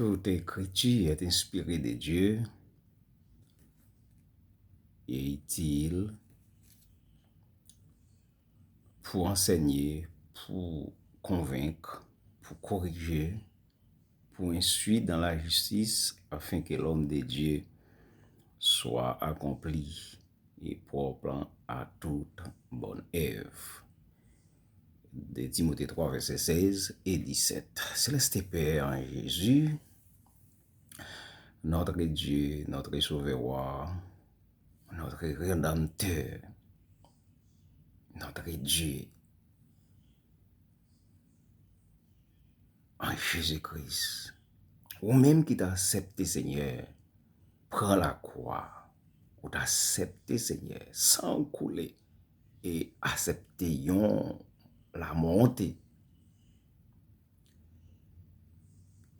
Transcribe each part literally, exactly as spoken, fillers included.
Toute écriture est inspirée de Dieu et utile pour enseigner, pour convaincre, pour corriger, pour instruire dans la justice, afin que l'homme de Dieu soit accompli et propre à toute bonne œuvre. De Timothée trois, versets seize et dix-sept. Céleste Père en Jésus, notre Dieu, notre Sauveur, notre Rédempteur, notre Dieu, en Jésus-Christ. Ou menm ki t aksepte, Senyè, pran lakwa, ou t aksepte, Senyè, san w koule, e aksepte yon lamò onte.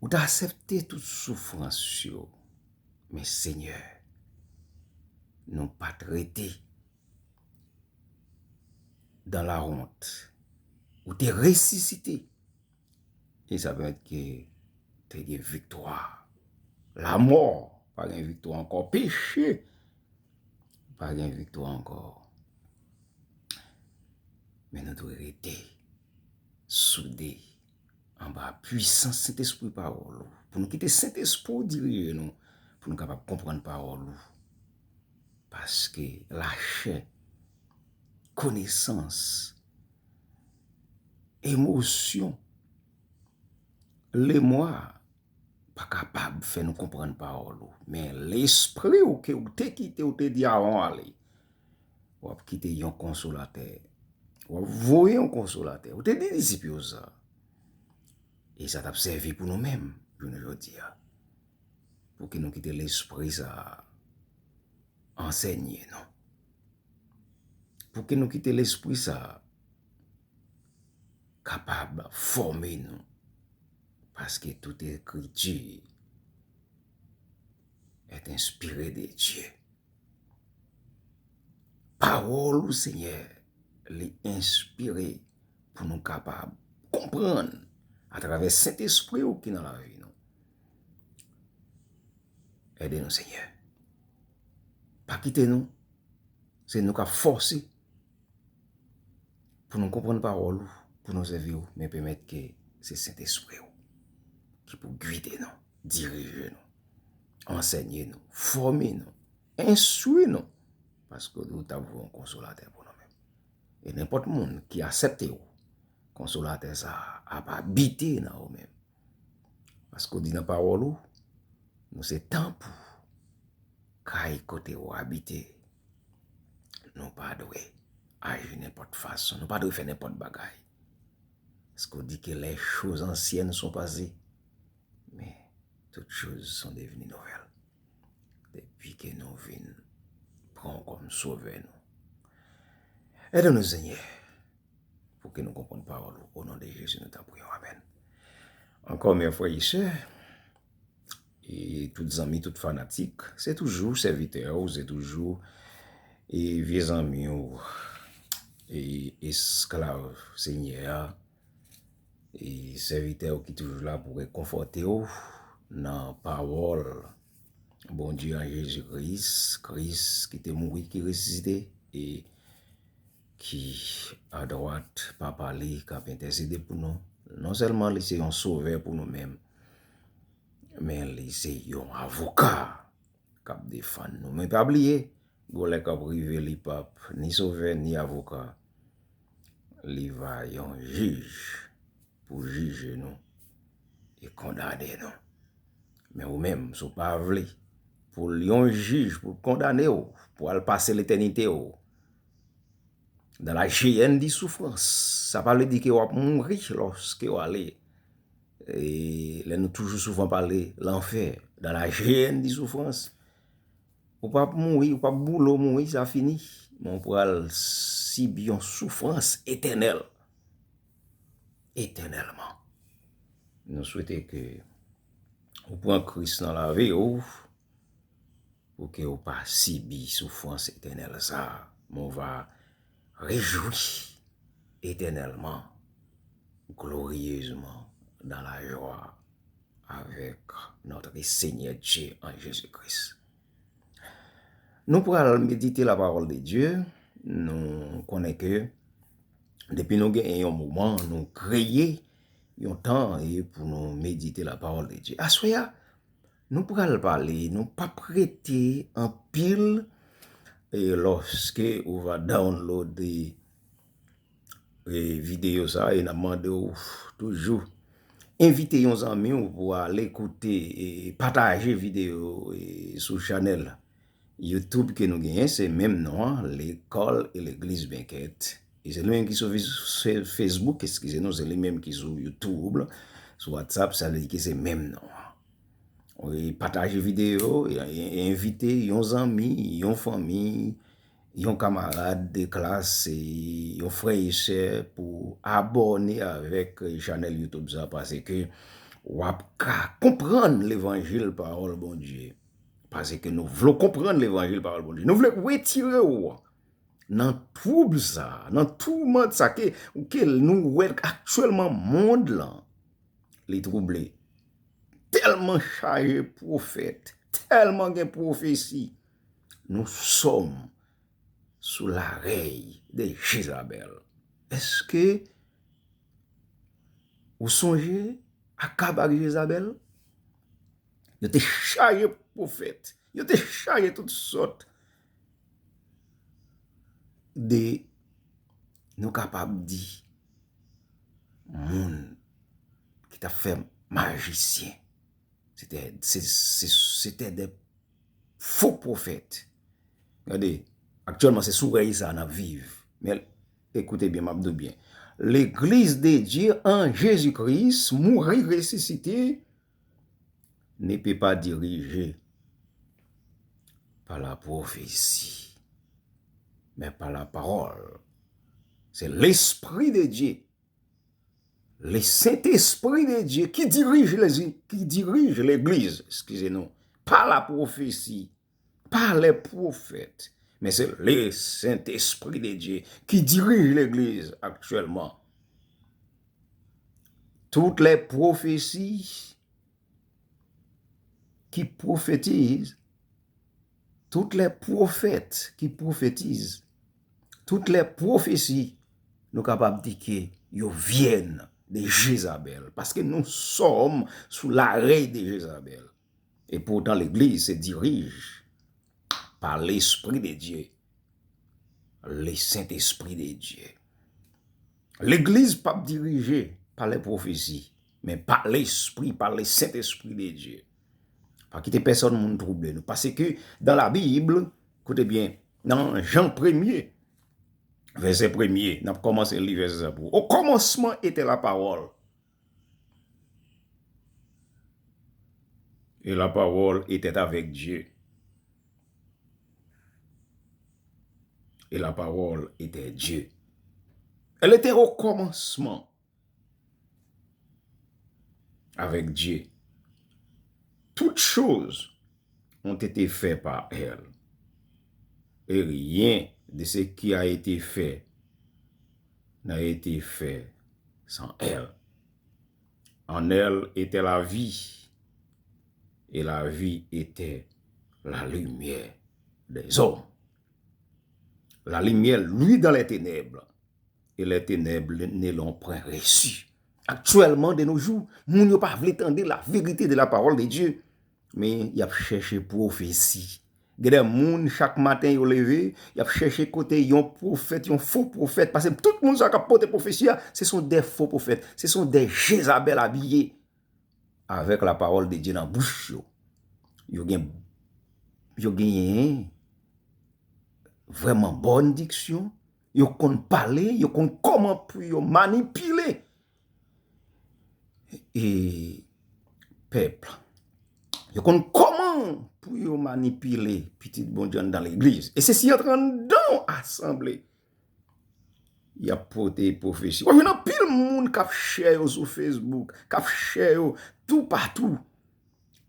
Ou t aksepte tout soufrans yo. Men, Senyè, nou pa t rete dans la honte. Ou te resisite. E sa pèmèt ke te gen viktwa. Lamò, pa gen viktwa ankò. Peche, pa gen viktwa ankò. Men nou dwe rete soude anba pwisans Sentespri pawòl ou. Pou nou kite Sentespri w dirije nou, pou nou kapab konprann pawòl ou. Paske lachè, konesans, emosyon, lemwa pa kapab fè nou konprann pawòl ou. Men Lespri w ke w te kite, w te di avan w ale, w ap kite yon konsolatè. W ap voye yon konsolatè. Ou te di disip yo sa. E sa t ap sèvi pou nou menm, jounen jodi a. Pou ke nou kite Lespri sa a ansèye nou. Pou ke nou kite Lespri sa a kapab fòme nou. Paske tout ekriti est inspirée de Dieu. Pawòl ou, Senyè, li enspire pou nou kapab konprann atravè Sentespri ou ki nan lavi nou. Ede nou, Senyè. Pa kite nou. Se nou k ap fòse pou nou konprann pawòl ou, pou nou sèvi w, men pèmèt ke se Sentespri w ki pou gide nou, dirije nou, ansèye nou, fòme nou, enstwi nou, paske w di w t ap voye yon konsolatè pou nou menm. E nenpòt moun ki aksepte w, konsolatè sa a ap abite nan ou menm. Paske w di nan pawòl ou, nou se tanp ou, kay kote w abite. Nou pa dwe aji nenpòt fason, nou pa dwe fè nenpòt bagay. Paske w di ke les choses anciennes sont passées, mais toutes choses sont devenues nouvelles. Depi ke nou vin pran w kòm sovè nou. Ede nou, Senyè, pou ke nou konprann pawòl ou. O non de Jezi, nou ta priye w. Amèn. Ankò, mè frè e sè, e tout zanmi, tout fanatik, se toujou sèvitè w, se toujou, e vye zanmi w, e esklav Senyè a, e sèvitè w ki toujou la pou rekonfòte w nan pawòl Bondye an Jezi Kris, Kris ki te mouri, ki resisite, e ki adwat Papa li, k ap entèsede pou nou. Non sèlman li se yon sovè pou nou menm, men li se yon avoka k ap defann nou. Men pa bliye, gon lè k ap rive, li p ap ni sovè, ni avoka. Li va yon jij pou jije nou e kondane nou. Men ou menm, si w pa vle pou l yon jij pou l kondane w, pou al pase letènite w dans la géhenne di soufrans, sa pa vle di ke w ap mouri lòske w ale. E lè nou toujou souvan pale lanfè, dans la géhenne di soufrans, ou p ap mouri, ou p ap boule w mouri, sa fini. Men w pral sibi yon soufrans etènèl. Etènèlman. Nou swete ke ou pran Kris nan lavi w, pou ke w pa sibi soufrans etènèl sa a, men w va rejwi etènèlman, glorieusement, dans la joie avec notre Seigneur Dieu en Jésus-Christ. Nou pral medite la parole de Dieu. Nou konnen ke depi nou genyen yon moman, nou kreye yon tan e pou nou medite la parole de Dieu. Aswè a, nou pral pale, nou p ap rete anpil e lòske ou va download e videyo sa, e n ap mande w toujou envite yon zanmi w pou al ekoute e pataje videyo e sou chanèl YouTube ke nou genyen, se menm non an, Lekòl e Legliz Benkèt. E se li menm ki sou Face-, Facebook, eskize nou, se li menm ki sou YouTube, sou WhatsApp, sa vle di ke se menm non an. Wi, pataje videyo, e, e, envite yon zanmi, yon fanmi, yon kamarad de klas, e, yon frè e sè pou abòne avèk chanèl YouTube sa, paske w ap ka konprann levanjil pawòl Bondye. Paske nou vle w konprann levanjil pawòl Bondye. Nou vle retire w nan twoub sa, nan toumant sa ke, ke nou wè aktyèlman mond lan. Li twouble. Tèlman chaje pwofèt, tèlman gen pwofesi. Nous sommes sous la règne de Jezabèl. Èske ou sonje Akab ak Jezabèl? Yo te chaje pwofèt. Yo te chaje tout sòt de, nou kapab di, moun ki t ap fè majisyen. Se te, se, se, se te de fo pwofèt. Gade, aktyèlman se sou rèy sa n ap viv. Men, ekoute byen, m ap di w byen. Legliz de Dye an Jezi Kris, mouri, resisite, ne peut pas diriger par la prophétie, mais par la parole. C'est l'Esprit de Dieu, le Saint-Esprit de Dieu qui dirige les, qui dirige l'Église, excusez-nous, par la prophétie, par les prophètes. Mais c'est le Saint-Esprit de Dieu qui dirige l'Église actuellement. Toutes les prophéties qui prophétisent, tous les prophètes qui prophétisent, toutes les prophéties, nou kapab di ke yo viennent de Jezabèl, paske nous sommes sous la règne de Jezabèl. Et pourtant, l'Église se dirige par l'Esprit de Dieu, le Saint-Esprit de Dieu. Legliz p ap dirije pa lè pwofesi, men pa Lespri, pa le Saint-Esprit de Dieu. Pa kite pèsòn moun twouble nou. Paske dans la Bible, koute byen, nan Jan premye, vèsè premye, n ap kòmanse li vèsè sa pou ou. Au commencement était la parole. Et la parole était avec Dieu. Et la parole était Dieu. Elle était au commencement avec Dieu. Toutes choses ont été faites par elle. Et rien de ce qui a été fait n'a été fait sans elle. En elle était la vie, et la vie était la lumière des hommes. La lumière luit dans les ténèbres, et les ténèbres ne l'ont point reçue. Aktyèlman, de nos jours, moun yo pa vle tande la vérité de la parole de Dieu, men y ap chèche pwofesi. Gen de moun, chak maten yo leve, y ap chèche kote yon pwofèt, yon fo pwofèt, paske tout moun sa k ap pote pwofesi a, ce sont des faux prophètes, ce sont des Jezabèl abiye avec la parole de Dieu nan bouch yo. Yo gen, yo genyen vrèman bòn diksyon, yo konn pale, yo konn kòman pou yo manipile e pèp. Yo konn kòman pou yo manipile pitit Bondye anndan legliz. E se si antre anndan yon asanble, y ap pote pwofesi. W ap jwenn anpil moun k ap share yo sou Facebook, k ap share yo toupatou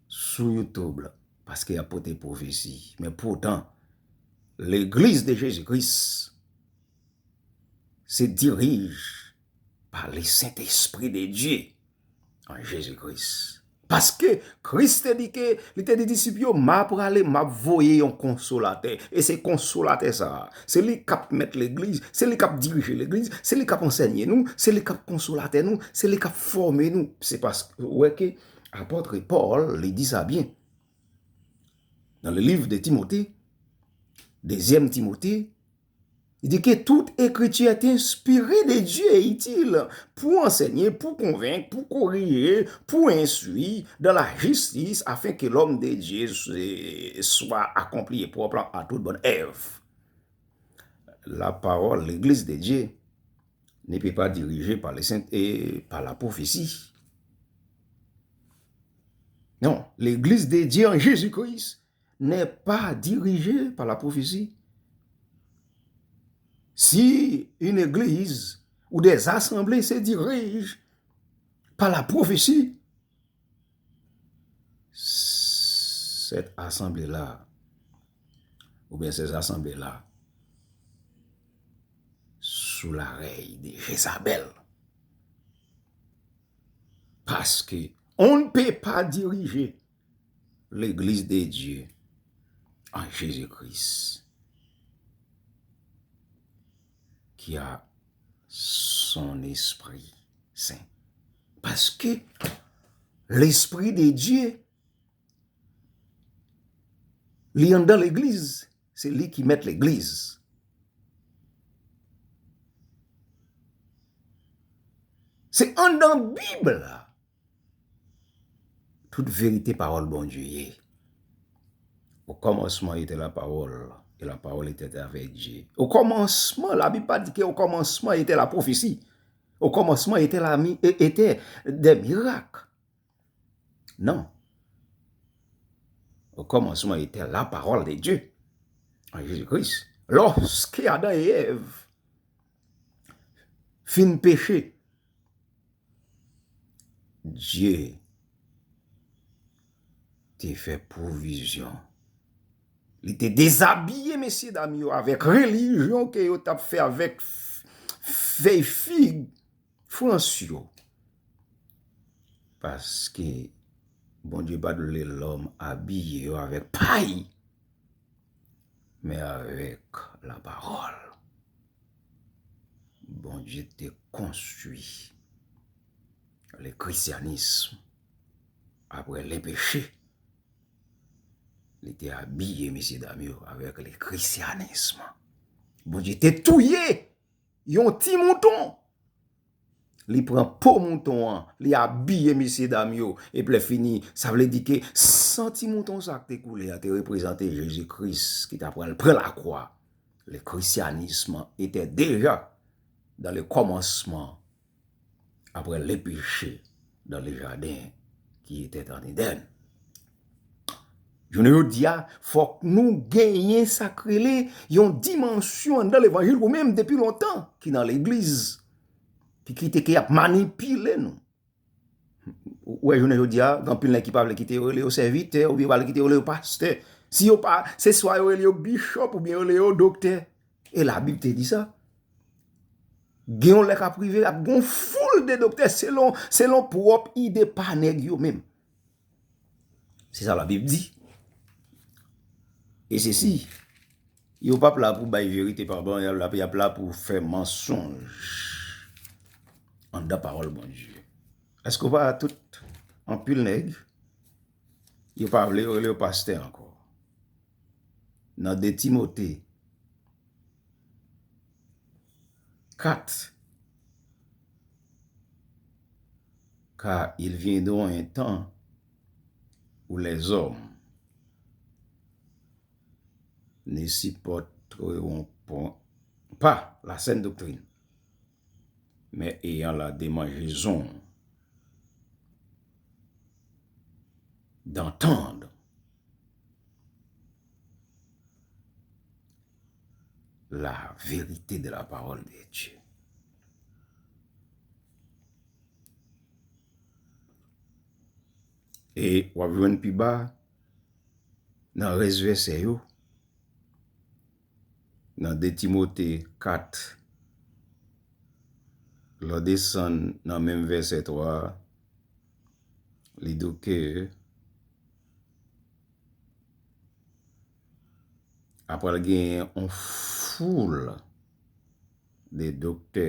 sou YouTube la, paske y ap pote pwofesi. Men poutan, legliz de Jezi Kris se dirije pa le Saint-Esprit de Dieu en Jésus-Christ. Paske Kris te di ke, li te di disip yo, "M a prale, m ap voye yon konsolatè." E se konsolatè sa a. Se li k ap mèt legliz, se li k ap dirije legliz, se li k ap ansèye nou, se li k ap konsolatè nou, se li k ap fòme nou. Se paske, ou wè ke apòt Pòl, li di sa byen. Dans le livre de Timothée, deuxième Timothée, il dit que toute écriture est inspirée de Dieu et utile pour enseigner, pour convaincre, pour corriger, pour instruire dans la justice, afin que l'homme de Dieu se- soit accompli et propre à toute bonne œuvre. La parole, l'Église de Dieu, ne peut pas diriger par les saints et par la prophétie. Non, l'Église de Dieu en Jésus-Christ n'est pas dirigée par la prophétie. Si une église ou des assemblées se dirigent par la prophétie, cette assemblée-là, ou bien ces assemblées-là, sous la règne de Jézabel. Parce que on ne peut pas diriger l'Église de Dieu en Jésus-Christ, qui a son Esprit Saint. Parce que l'Esprit de Dieu, li anndan legliz, se li ki mèt legliz. Se anndan Bib la tout verite pawòl Bondye ye. Au commencement était la parole, et la parole était avec Dieu. Au commencement, la Bible pas dit que au commencement était la prophétie. Au commencement était la mi- é- était des miracles. Non. Au commencement était la parole de Dieu, en Jésus-Christ. Lorsque Adam et Ève fin peche, Dye te fè pwovizyon. Li te dezabiye mesye dam yo avèk relijyon ke yo t ap fè avèk f- fèy fig frans yo. Paske Bondye pa t vle lòm abiye yo avèk pay, men avèk lapawòl. Bondye te konstwi le christianisme après le péché. Li te abiye mesye dam yo avèk le christianisme. Bondye te touye yon ti mouton. Li pran po mouton an, li abiye mesye dam yo, epi lè fini, sa vle di ke san ti mouton sa k te koule a te reprezante Jezi Kris ki ta pral pran lakwa. Le christianisme était déjà dans le commencement, après le péché dans le jardin qui était en Éden. Jounen jodi a, fòk nou genyen sa k rele yon dimansyon anndan levanjil ou menm depi lontan ki nan legliz, ki kite ke y ap manipile nou. Ou wè, jounen jodi a, gen anpil nèg ki pa vle kite yo rele yo sèvitè, oubyen yo pa vle kite yo rele yo pastè. Si yo pa, se swa yo rele yo bishop oubyen yo rele yo doktè. E Labib te di sa. Gen yon lè k ap rive, ap gen yon foul de doktè selon, selon pwòp ide pa nèg yo menm. Se sa Labib di. E sesi, yo p ap la pou bay verite pa bò, y ap la, y ap la pou fè mansonj anndan pawòl Bondye. Èske w pa tout anpil nèg, yo pa vle yo rele yo pastè ankò? Nan de Timote kat, car il viendra un temps où les hommes ne supporteront point, pas la saine doctrine, mais ayant la démangeaison d'entendre la vérité de la parole de Dieu. E w ap jwenn pi ba, nan rès vèsè yo, nan de Timote kat, lè w desann nan menm vèsè twa a, Li di w ke apral genyen yon foul de doktè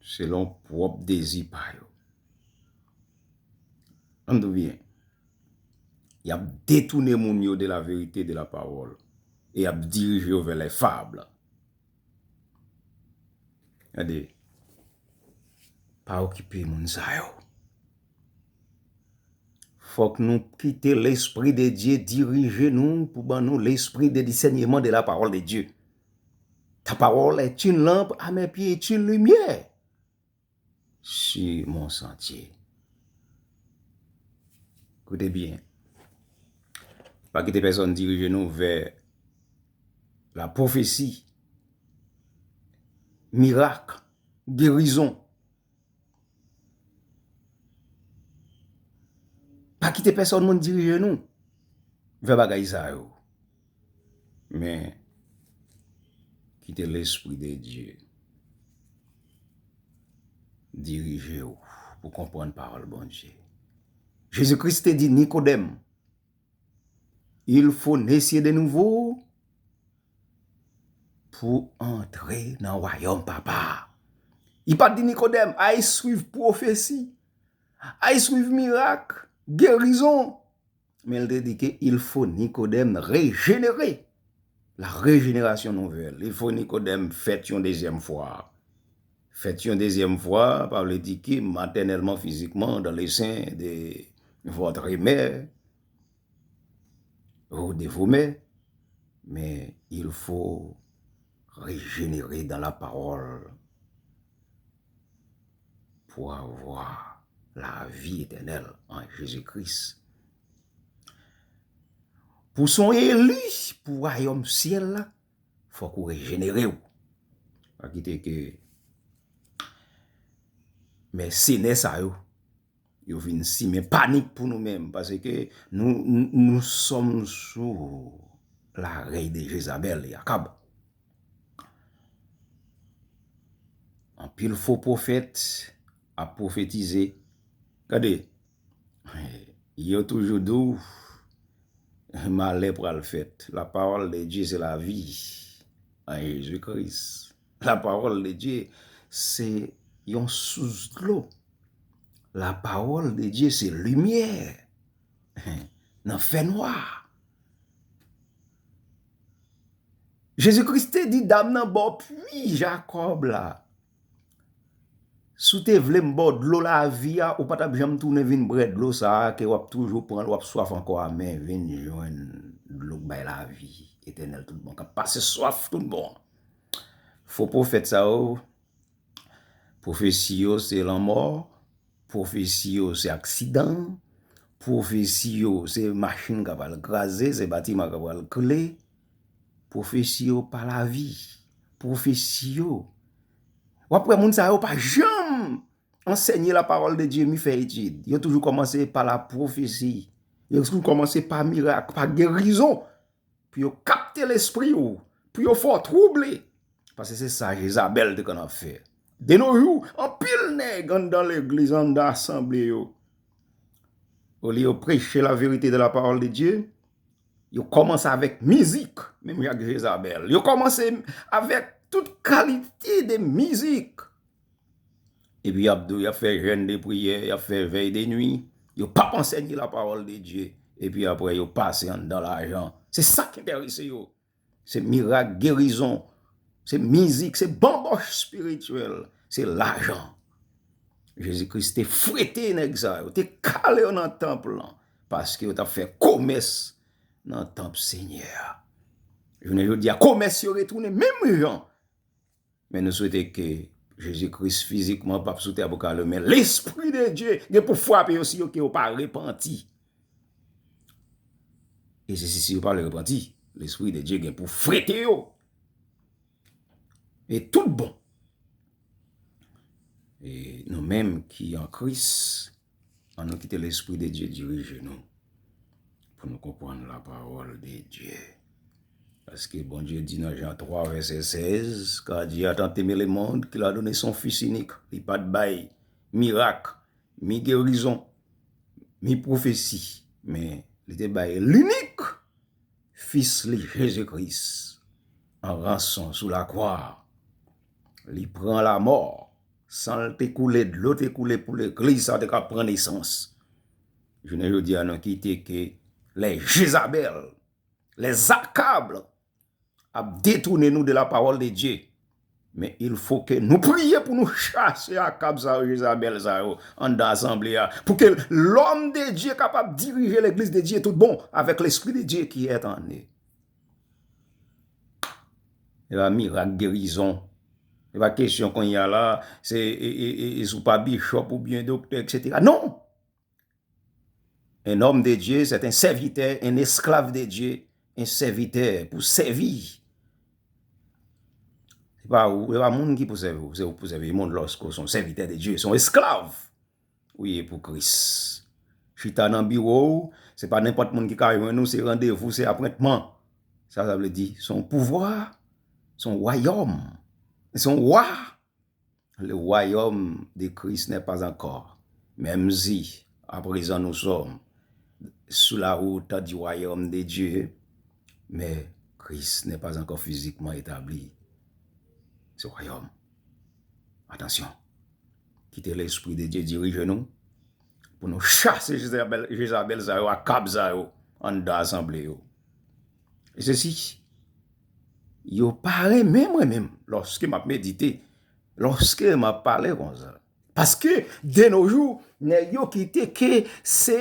selon pwòp dezi pa yo. Ann di w byen, y ap detounen moun yo de la verite de la pawòl e y ap dirije yo vè lè fab. Gade, pa okipe moun sa yo. Fòk nou kite Lespri de Dye dirije nou pou ban nou lespri de disèneman de la pawòl de Dye. Ta parole est une lampe à mes pieds, est une lumière sur mon sentier. Koute byen. Pa kite pèsonn dirije nou vè la pwofesi, mirak, gerizon. Pa kite pèsonn moun dirije nou vè bagay sa yo. Men, kite Lespri de Dye dirije w pou konprann pawòl Bondye. Jezi Kris te di Nikodèm, il faut naître de nouveau pou antre nan wayòm Papa a. Li pa t di Nikodèm, al swiv pwofesi, al swiv mirak, gerizon. Men l te di ke il faut Nikodèm rejenere. La rejénération nouvelle. Il faut Nikodèm fèt yon dezyèm fwa. Fèt yon dezyèm fwa, pa vle di ke matènèlman, fizikman, dans le sein de votre mère, ou de vos mères, mais il faut régénérer dans la parole pour avoir la vie éternelle en Jésus-Christ. Pou son eli pou wayòm syèl la, fòk ou rejenere w. Pa kite ke mèsenè sa yo, yo vin simen panik pou nou menm, paske nou, nou, nous sommes sous la règne de Jezabèl e Akab. Anpil fo pwofèt ap pwofetize. Gade, yo toujou di w malè pral fèt. La parole de Dieu, c'est la vie en Jésus-Christ. La parole de Dieu, se yon sous dlo. La parole de Dieu, se limyè nan fènwa. Jezi Kris te di dam nan bò pwi Jakòb la, si w te vle m ba w dlo lavi a, ou pa t ap janm tounen vin bwè dlo sa a, ke w ap toujou pran l, w ap swaf ankò a, men vin jwenn dlo k bay lavi etènèl tout bon, k ap pase swaf tout bon. Fo pwofèt sa yo, pwofesi yo se lanmò, pwofesi yo se aksidan, pwofesi yo se machin k ap al kraze, se batiman k ap al koule. Pwofesi yo pa lavi. Pwofesi yo. W ap wè moun sa yo pa janm ansèye la parole de Dieu, mi fè etid. Yo toujou kòmanse pa la pwofesi. Yo toujou kòmanse pa mirak, pa gerizon. Pou yo kapte lespri w, pou yo fè w twouble. Paske se sa Jezabèl te konn ap fè. De nos jours, anpil nèg anndan legliz, anndan asanble yo, olye yo preche la verite de la parole de Dieu, yo kòmanse avèk mizik, menm jan ak Jezabèl. Yo kòmanse avèk tout kalite de mizik. Epi y ap di w y ap fè jèn de priyè, y ap fè vèy de nwi. Yo p ap ansèye la parole de Dieu. Epi apre, yo pase anndan lajan. Se sa k enterese yo. Se mirak, gerizon. Se mizik, se banbòch espirityèl. Se lajan. Jezi Kris te fwete nèg sa yo, te kale yo nan tanp lan, paske yo t ap fè komès nan tanp Senyè a. Jounen jodi a, komès yo retounen menm jan. Men nou swete ke Jezi Kris fizikman p ap sou tè a pou kale yo, men Lespri de Dye gen pou frape yo si yo, ke yo pa repanti. E se si, si yo pa vle repanti, Lespri de Dye gen pou fwete yo. E tout bon. E nou menm ki an Kris, ann nou kite Lespri de Dye dirije nou pou nou konprann la parole de Dieu. Paske Bondye di nan Jan twa vèsè sèz, car Dieu a tant aimé le monde qu'il a donné son Fils unique. Li pa t bay mirak, mi gerizon, mi pwofesi, men li te bay linik Fis li Jezi Kris an ranson sou lakwa. Li pran lamò, san l te koule, dlo te koule pou legliz sa te ka pran nesans. Jounen jodi a, nou kite ke lè Jezabèl, lè Zakab ap detounen nou de la parole de Dieu. Men il faut que nou priye pou nou chase Akab sa yo, Jezabèl sa yo, anndan asanble a. Pou ke lòm de Dye kapab dirije legliz de Dye tout bon, avec l'esprit de Dieu qui est en eux. E pa mirak, gerizon. E pa kesyon kounye a la, se, e, e, e, e si w pa bichòp oubyen doktè, et cetera. Non! Un homme de Dieu, c'est un serviteur, un esclave de Dieu, un serviteur pou sèvi. Se pa ou, se pa moun ki pou sèvi ou, se ou pou sèvi moun lòske w se yon sèvitè de Dye, se yon esklav ou ye pou Kris. Chita nan biwo w, se pa nenpòt moun ki ka jwenn ou, se randevou, se apwentman. Sa, sa vle di, se yon pouvwa, se yon wayòm, se yon wa. Le royaume de Christ n'est pas encore. Même si, à présent, nous sommes sous la route du royaume de Dieu, mais Christ n'est pas encore physiquement établi. Ce royaume. Attention. Kite l'Esprit de Dieu dirije nou. Pou nou chase Jezabèl, Jezabèl sa yo, Akab sa yo, anndan asanble yo. E sesi, yo pa renmen mwen menm lòske m ap medite, lòske m ap pale konsa. Paske, de nos jours, nèg yo kite ke se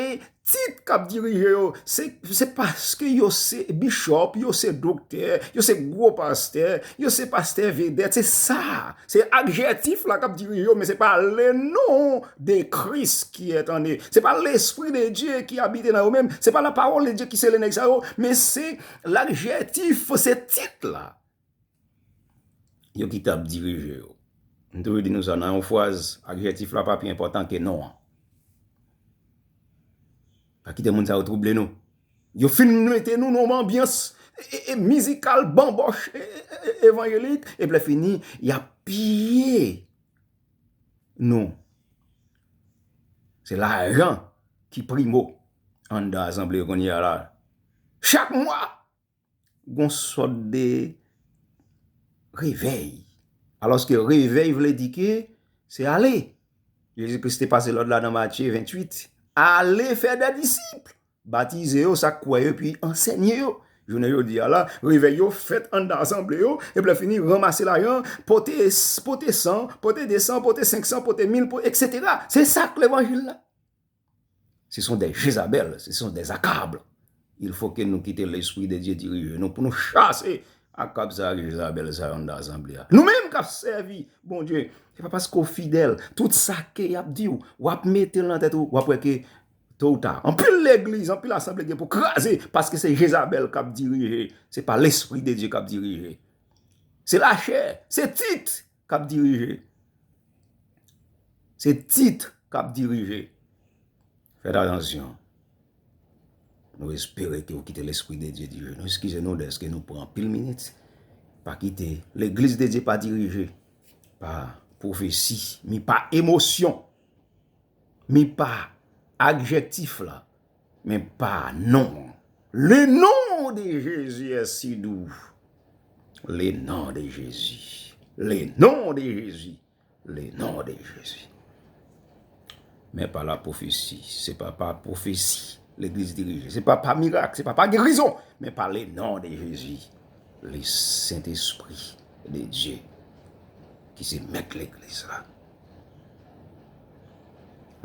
tit k ap dirije yo. Se, se paske yo se bichòp, yo se doktè, yo se gwo pastè, yo se pastè vedèt. Se sa. Se adjèktif la k ap dirije yo, men se pa le nom de Christ qui est en eux. Se pa l'Esprit de Dieu qui habite nan yo menm. Se pa la parole de Dieu ki sele nèg sa yo, men se ladjèktif, se tit la. Yo ki t ap dirije yo. M toujou di nou sa, nan yon fraz, adjèktif la pa pi enpòtan ke non an. Pa kite moun sa yo twouble nou. Yo fin mete nou nan yon anbyans, e, e, e, mizikal, banbòch, e, e, e, evanjelik, epi lè fini, y ap piye nou. Se lajan ki primo anndan asanble yo kounye a la. Chak mwa, gon sòt de revèy. Alòske revèy vle di ke se ale. Jezi Kris te pase lòd la nan Matye venntuit. Ale fè de disip. Batize yo, sa k kwè yo, epi ansèye yo. Jounen jodi a la, revèy yo fèt anndan asanble yo, epi lè fini, ranmase lajan, pote, pote san, pote de san, pote senk san, pote mil, po-, et cetera. Se sa k levanjil la. Ce sont des Jézabel, ce sont des Akab. Il faut que nou kite l'Esprit de Dieu dirije nou pou nou chase Akab sa yo, Jezabèl sa yo anndan asanble a. Nou menm k ap sèvi Bondye, se pa paske w fidèl, tout sa ke y ap di w, w ap mete l nan tèt ou, w ap wè ke to ou ta, anpil legliz, anpil asanble gen pou kraze, paske se Jezabèl k ap dirije, se pa Lespri de Dye k ap dirije. Se lachè, se tit k ap dirije. Se tit k ap dirije. Fèt atansyon. Nou espere ke w kite Lespri de Dye dirije nou. Eskize nou dèske nou pran anpil minit. Pa kite Legliz de Dye pa dirije pa pwofesi, mi pa emosyon, mi pa adjèktif la, men pa non. Le nom de Jésus est si doux. Le nom de Jésus. Le nom de Jésus. Le nom de Jésus. Men pa la pwofesi. Se pa pa pwofesi legliz dirije. Se pa pa mirak. Se pa pa gerizon. Men pa le nom de Jésus. Le Saint-Esprit de Dieu ki se mèt legliz la.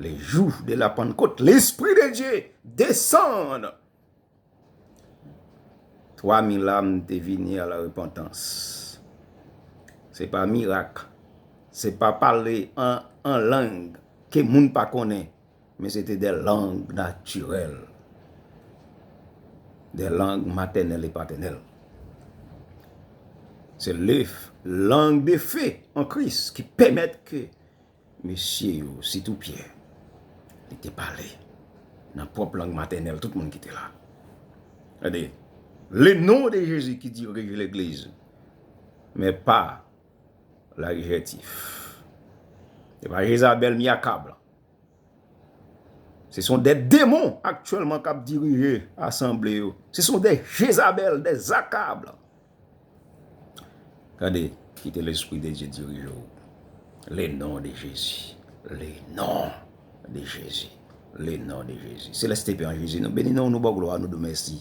Le jour de la Pentecôte, l'Esprit de Dieu descend. Twa mil âmes te vini a la repantans. Se pa mirak. Se pa pale an, an lang ke moun pa konnen. Men se te des langues naturelles. Des langues maternelles et paternelles. Se le f-, langue de feu en Christ ki pèmèt ke mesye yo, sitou Pyè, li te pale nan pwòp lang matènèl tout moun ki te la. Gade, le nom de Jésus ki dirije legliz, men pa ladjèktif. Se pa Jezabèl mi Akab la. Ce sont des démons actuellement k ap dirije asanble yo. Ce sont des Jezabel, des Akab. Gade, kite Lespri de Dye dirije w. Le non de Jezi. Le non de Jezi. Le non de Jezi. Selès te pè an Jezi, nou beni non, nou ba w glwa, nou di w mèsi.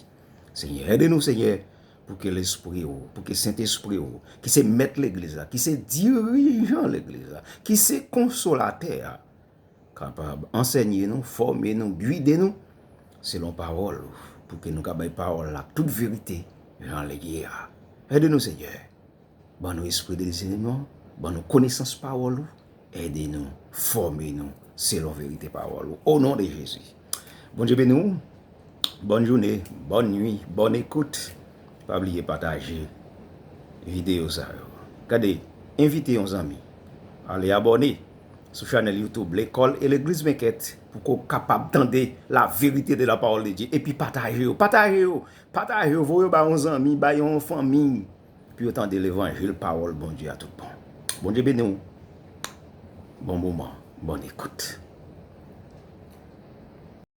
Senyè, ede nou, Senyè, pou ke Lespri w, pou ke Sentespri w, ki se mèt legliz la, ki se dirijan legliz la, ki se konsolatè a, kapab ansèye nou, fòme nou, gide nou selon pawòl ou, pou ke nou ka bay pawòl la tout verite jan li ye a. Ede nou, Senyè. Ban nou espri de disèneman, ban nou konesans pawòl ou, ede nou, fòme nou selon verite pawòl ou. O non de Jezi. Bondye beni w. Bòn jounen, bòn nwi, bòn ekout. Pa bliye pataje videyo sa yo. Gade, envite yon zanmi. Ale abòne sou chanèl YouTube Lekòl e Legliz Mekèt pou ke w kapab tande la vérité de la parole de Dieu. Epi pataje yo, pataje yo, pataje yo, voye yo ba yon zanmi, ba yon fanmi, pou yo tande levanjil, pawòl Bondye a tout bon. Bondye beni w. Bon moman, bòn ekout.